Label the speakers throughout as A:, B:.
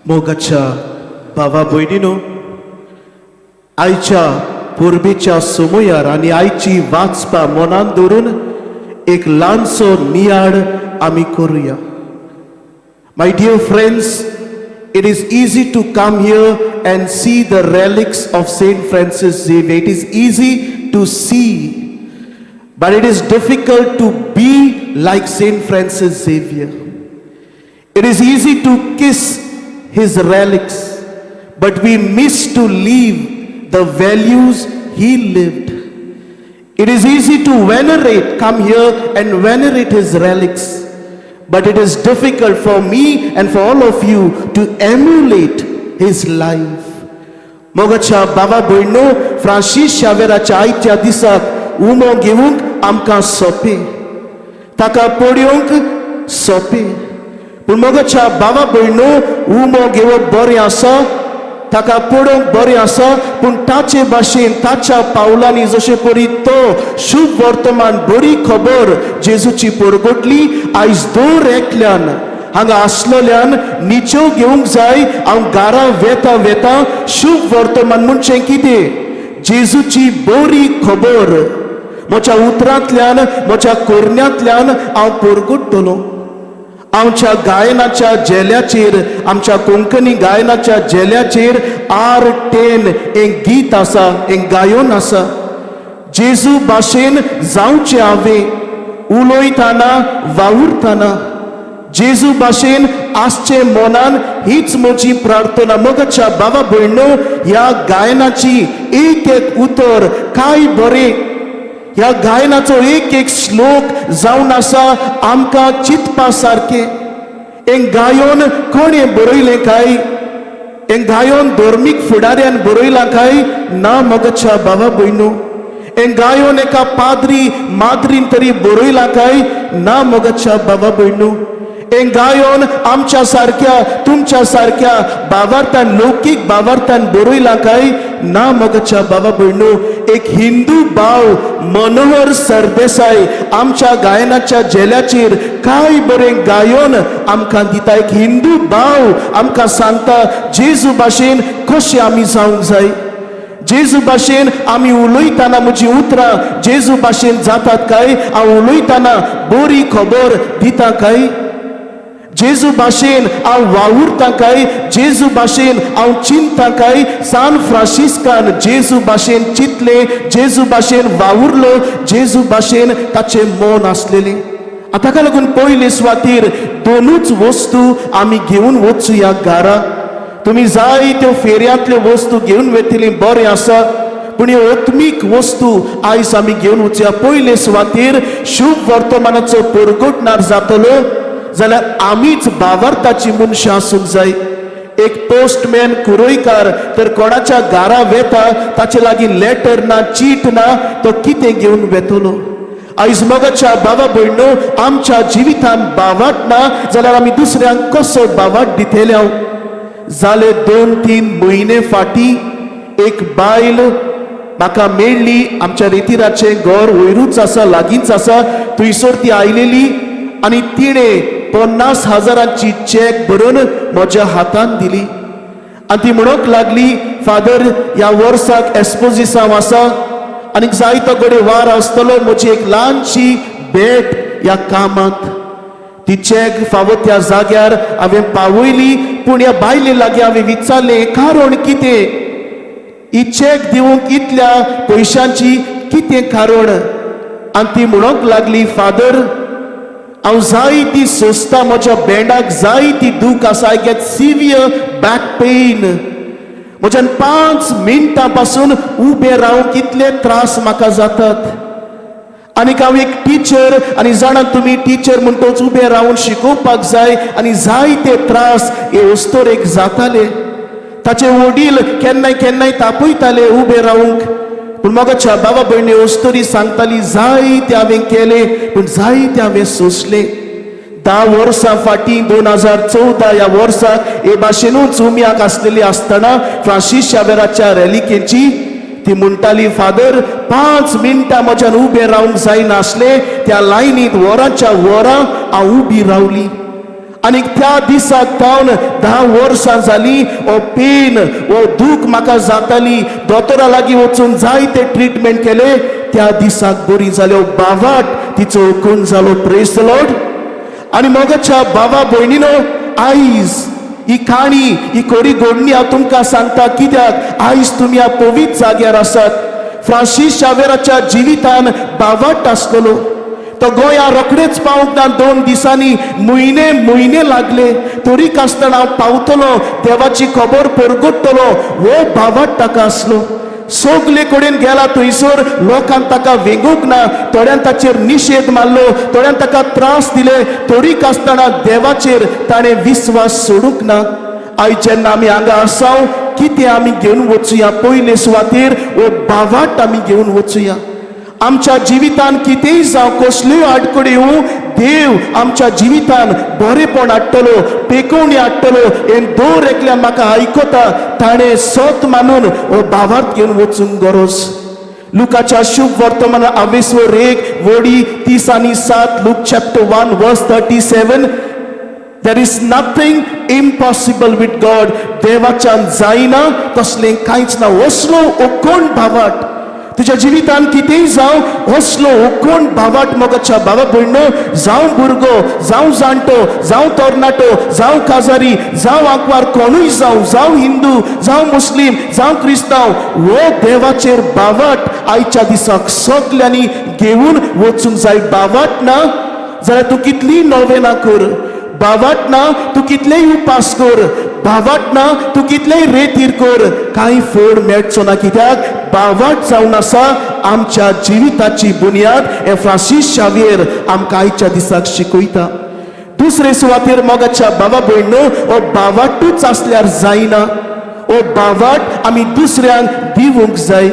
A: मोगाच्या भावा भयणीनो, आयच्या परबेच्या समयार आनी आयची वाचपा मनान धरून एक ल्हानसो नियाळ आमी करुया. My dear friends, it is easy to come here and see the relics of Saint Francis Xavier. It is easy to see, but it is difficult to be like Saint Francis Xavier. It is easy to kiss his relics, but we miss to live the values he lived. It is easy to venerate, come here and venerate his relics, but it is difficult for me and for all of you to emulate his life. मोगाच्या बाबा भयणो, Francis शावेराच्या आयच्या दिसाक उमो घेवंक आमकां सोंपें, ताका पळोवंक सोंपें, पूण मोगाच्या बाबा भयणो, उमो घेवप बरें आसा, ताका पळोवंक बरें आसा, पूण ताचे भाशेन, ताच्या पावलांनी जशे परी तो शुभ वर्तमान, बरी खबर जेजूची परगटली, आयज दर एकल्यान हांगा आसलेल्यान निचेव घेवंक जाय, हांव घरा वेता वेता शुभ वर्तमान म्हणजे कितें, जेजूची बरी खबर म्हज्या उतरांतल्यान, म्हज्या करण्यांतल्यान हांव परगट्टलो. आमच्या गायनाच्या झेल्याचेर, आमच्या कोंकणी गायनाच्या झेल्याचेर आर 10 एक गीत आसा, एक गायन आसा. जेजू भाशेन जावचें हांवें, उलयतना, वावुरतना जेजू भाशेन आसचें मनान, हीच म्हजी प्रार्थना. मोगाच्या बाबा भयणो, ह्या गायनाची एक एक उतर काय बरें. ह्या गायनाचो एक एक श्लोक जावन आसा आमकां चिंतपा सारकें. एक गायन कोणें बरयलें काय? एक गायन धर्मीक फुडाऱ्यान बरयलां काय? ना मोगाच्या बाबा भयणो. एक गायन एका पाद्री माद्रीन तरी बरयलां काय? ना मोगाच्या बाबा भयणो. एक गायन आमच्या सारक्या, तुमच्या सारक्या भावार्थान, लौकीक भावार्थान बरयलां काय? ना मोगाच्या बाबा भयणो. एक हिंदू भाव मनोहर सरदेसाय आमच्या गायनाच्या झेल्याचेर काय बरें गायन आमकां दिता. एक हिंदू भाव आमकां सांगता जेजू भाशेन कशें आमी जावंक जाय. जेजू भाशेन आमी उलयतना, म्हजी उतरां जेजू भाशेन जातात काय? हांव उलयतना बरी खबर दिता काय? जेजू भाशेन हांव वावुरता काय? जेजू भाशेन हांव चिंता काय? सान फ्रांसिस्कान जेजू भाशेन चिंतले, जेजू भाशेन वावुरलो, जेजू भाशेन ताचें मन आसलेलें. आतां ताका लागून पयले सुवातेर दोनूच वस्तू आमी घेवन वचुया घरा. तुमी जाय त्यो फेरयांतल्यो वस्तू घेवन वतली, बरें आसा, पूण ह्यो आत्मीक वस्तू आयज आमी घेवन वचुया. पयले सुवातेर शुभ वर्तमानाचो परगटणार जातलो जाल्यार आमीच भावार्थाची मनशां आसूंक जाय. एक पोस्टमॅन, कुरयकार तर कोणाच्या घरा वेता, ताचे लागीं लेटर ना, चीट ना, तो कितें घेवन वेतलो? आयज मोगाच्या बाबा भयणो, आमच्या जिवितान भावार्थ ना जाल्यार आमी दुसऱ्यांक कसो भावार्थ दितले हांव? जाले 2-3 म्हयने फाटीं एक बायल म्हाका मेळ्ळी. आमच्या रेतिराचें घर वयरूच आसा, लागींच आसा. थंयसर ती आयलेली आनी तिणें 50,000ची चॅक भरून म्हज्या हातान दिली आनी ती म्हणूंक लागली, "फादर, ह्या वर्साक एस्पोजिसांव आसा आनी जायतो कडेन वार आसतलो. म्हजी एक ल्हानशी भेट ह्या कामांत." ती चॅक फावो त्या जाग्यार हांवें पावयली, पूण ह्या बायले लागीं हांवें विचारलें, कारण कितें ही चॅक दिवंक, इतल्या पयशांची कितें कारण? आनी ती म्हणूंक लागली, "फादर, हांव जायती सोंसता. म्हज्या भेंडाक जायती दूख आसा. I get severe back pain. म्हज्यान 5 मिनटां पासून उबें रावंक कितले त्रास म्हाका जातात. आनीक हांव एक टिचर आनी जाणा तुमी, टिचर म्हणटच उबें रावन शिकोवपाक जाय आनी जायते त्रास हे अस्तोरेक जाताले. ताचे वडील केन्नाय केन्नाय तापयताले उबें रावंक. पूण मोगाच्या बाबा भयणी, अस्तोरी सांगताली, जायते हांवें केलें, पूण जायते हांवें सोंसलें. 10 वर्सां फाटीं, 2014 ह्या वर्सा, हे भाशेनूच उम्याक आसलेली आसतना फ्रांसीस शावेराच्या रेलिकेची ती म्हणटाली, "फादर, 5 मिनटां म्हज्यान उबें रावंक जायनासलें. त्या लायनीत वरांच्या वरां हांव उबी रावली. आनी त्या दिसाक जावन 10 वर्सां जाली हो पेन, हो दूख म्हाका जाताली. दोतोरा लागीं वचून जायते ट्रिटमेंट केले. त्या दिसाक बरी जाल्यो. बावाट तिचो हुकूम जालो. Praise Lord. आनी मोगाच्या भावा भयणीनो, आयज ही काणी, ही खरी घडणी हांव तुमकां सांगता, कित्याक आयज तुमी ह्या पवित्र जाग्यार आसात. फ्रांसीस शावेराच्या जिवितान बावाट आसलेलो. तो गोंया रोखडेच पावंक ना. 2 दिसांनी, म्हयने म्हयने लागले. तरी आसतना हांव पावतलो, देवाची खबर परगट्टलो, हो भावाट ताका आसलो. सगले कडेन गेला थंयसर लोकांक ताका वेंगूंक ना. थोड्यान ताचेर निशेध मारलो, थोड्यान ताका त्रास दिले. तरी आसतना देवाचेर ताणें विस्वास सोडूंक ना. आयज जेन्ना आमी हांगा आसाव, कितें आमी घेवन वचुया? पयले सुवातेर हो भावाट आमी घेवन वचुया. आमच्या जिवितान कितेंय जावं, कसल्योय आडखळी येवं, देव आमच्या जिवितान बरेपण हाडटलो, पेकोवणी हाडटलो हें दर एकल्यान म्हाका आयकता ताणें सत मानून हो भावार्थ घेवन वचूंक गरज. लुकाच्या शुभ वर्तमान आवेसवर 1 वडी 37, Luke chapter 1 verse 37. There is nothing impossible with God. देवाच्यान जायना तसलें कांयच ना. असलो कोण भावाट तुज्या जिवितान कितेंय जावं, असलो कोण भावाट मोगाच्या भावा भयणो, जावं भुरगो, जावं जाणटो, जावं तरणाटो, जावं काजारी, जावं आंकवार, कोणूय जावं, जावं हिंदू, जावं मुस्लीम, जावं क्रिस्तांव, हो देवाचेर भावाट आयच्या दिसाक सगल्यांनी घेवन वचूंक जाय. भावाट ना जाल्यार तूं कितली नोवेना कर, भावाट ना तूं कितलेय उपास कर, भावाट ना तूं कितलेय रेतीर कर, कांय फोड मेळचो ना. कित्याक भावाट जावन आसा आमच्या जिविताची बुन्याद, हे फ्रांसीस शावियर आमकां आयच्या दिसाक शिकयता. दुसरे सुवातेर मोगाच्या भावा भयणो, हो भावाटूच आसल्यार जायना, हो भावाट आमी दुसऱ्यांक दिवंक जाय.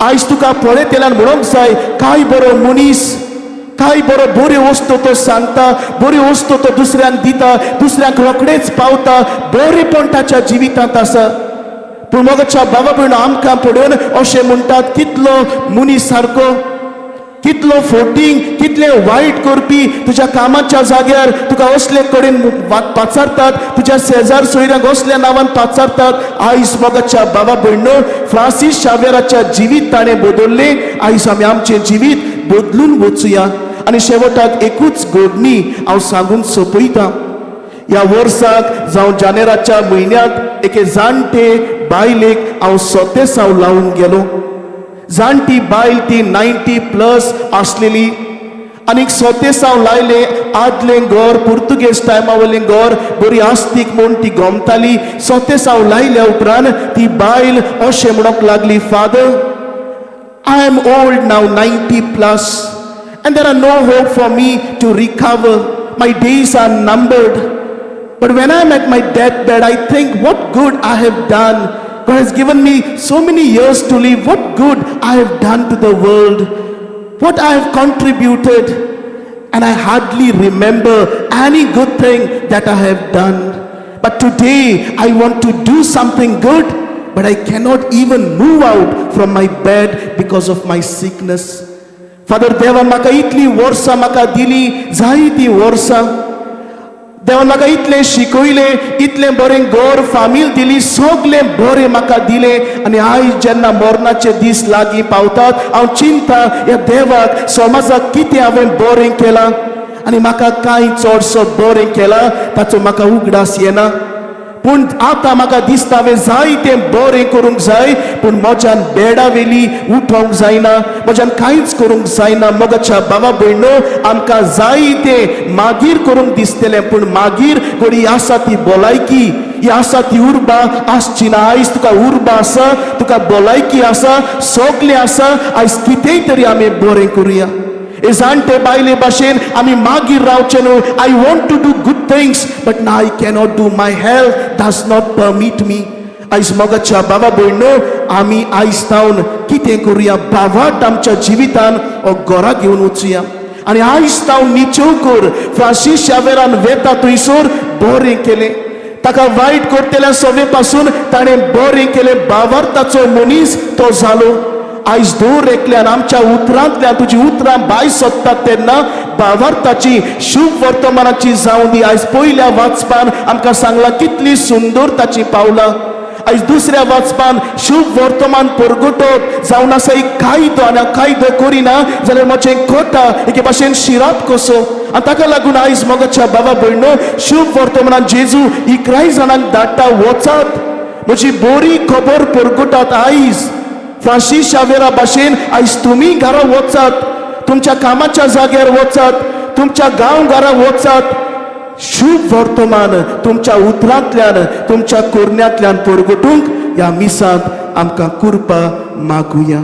A: आयज तुका पळयतल्यान म्हणूंक जाय, काय बरो मनीस, काय बरो, बऱ्यो वस्तू तो सांगता, बऱ्यो वस्तू तो दुसऱ्यांक दिता, दुसऱ्यांक रोखडेच पावता, बरेपण ताच्या जिवितांत आसा. पूण मोगाच्या बाबा भयण, आमकां पळोवन अशें म्हणटात, कितलो मनीस सारको, कितलो फोटींग, कितले वायट करपी. तुज्या कामाच्या जाग्यार तुका असले कडेन पाचारतात, तुज्या शेजार सोयऱ्यांक असल्या नांवान पाचारतात. आयज मोगाच्या बाबा भयणो, फ्रांसीस शावेराच्या जिवीत ताणें बदललें. आयज आमी आमचें जिवीत बदलून वचुया. आनी शेवटाक एकूच घडणी हांव सांगून सोंपयतां. ह्या वर्साक जावं जानेराच्या म्हयन्यांत एके जाणटे बायलेक हांव सोतेसांव लावन गेलो. जाणटी बायल ती, 90+ आसलेली. आनीक सोतेसांव लायले. आदलें घर, पुर्तुगेज टायमा वयलें घर, बरी आस्तीक म्हूण ती गोमताली. सोतेसांव लायल्या उपरांत ती बायल अशें म्हणूंक लागली, "Father, I am old now, 90+, and there are no hope for me to recover. My days are numbered. But when I'm at my deathbed, I think what good I have done. God has given me so many years to live. What good I have done to the world, what I have contributed. And I hardly remember any good thing that I have done. But today I want to do something good, but I cannot even move out from my bed because of my sickness. Father, देवान म्हाका इतली वर्सां म्हाका दिली, जायतीं वर्सां देवान म्हाका इतलें शिकयलें, इतलें बरें घर, फामील दिली, सगलें बरें म्हाका दिलें. आनी आयज जेन्ना मरणाचे दीस लागीं पावतात, हांव चिंता ह्या देवाक, समाजाक कितें हांवें बरें केलां आनी म्हाका कांय चडसो बरें केलां ताचो म्हाका उगडास येना. पूण आतां म्हाका दिसता हांवें जायतें बरें करूंक जाय, पूण म्हज्यान बेडा वेली उठोवंक जायना, म्हज्यान कांयच करूंक जायना." मोगाच्या बाबा भयणो, आमकां जायतें मागीर करूंक दिसतलें, पूण मागीर घडी आसा ती भलायकी, ही आसा ती उर्बा आसची ना. आयज तुका उर्बा आसा, तुका भलायकी आसा, सगलें आसा. आयज कितेंय तरी आमी बरें करुया. हे जाणटे बायले भाशेन आमी मागीर रावचे न्हय. I want to do good things, but ना, I cannot do, my health does not permit me. आयज मोगाच्या बाबा भयणो, आमी आयज तावन कितें करुया? भावाट आमच्या जिवितान हो घरा घेवन वचुया आनी आयज तावन निचेव कर. फ्रांसीस शावेरान वेता थंयसर बरें केलें. ताका वायट करतल्या सवे पासून ताणें बरें केलें. भावार्थाचो मनीस तो जालो. आयज दर एकल्यान आमच्या उतरांतल्यान, तुजी उतरां भायर सोदतात तेन्ना भावार्थाची, शुभ वर्तमानाची जावं दी. आयज पयल्या वाचपान आमकां सांगलां कितली सुंदर ताची पावलां. आयज दुसऱ्या वाचपान शुभ वर्तमान परगटप जावन आसा एक कायदो आनी कायदो करिना जाल्यार म्हजें कोटा एके भाशेन शिराप कसो. आनी ताका लागून आयज मोगाच्या बाबा भयणो, शुभ वर्तमानान जेजू 11 जाणांक धाडटा, वचात, म्हजी बरी खबर परगटात. आयज फ्रांसीस शावेरा भाशेन आयज तुमी घरा वचात, तुमच्या कामाच्या जाग्यार वचात, तुमच्या गांव घरा वचात, शुभ वर्तमान तुमच्या उतरांतल्यान, तुमच्या कोरण्यांतल्यान परगटूंक ह्या मिसांत आमकां कुरपा मागुया.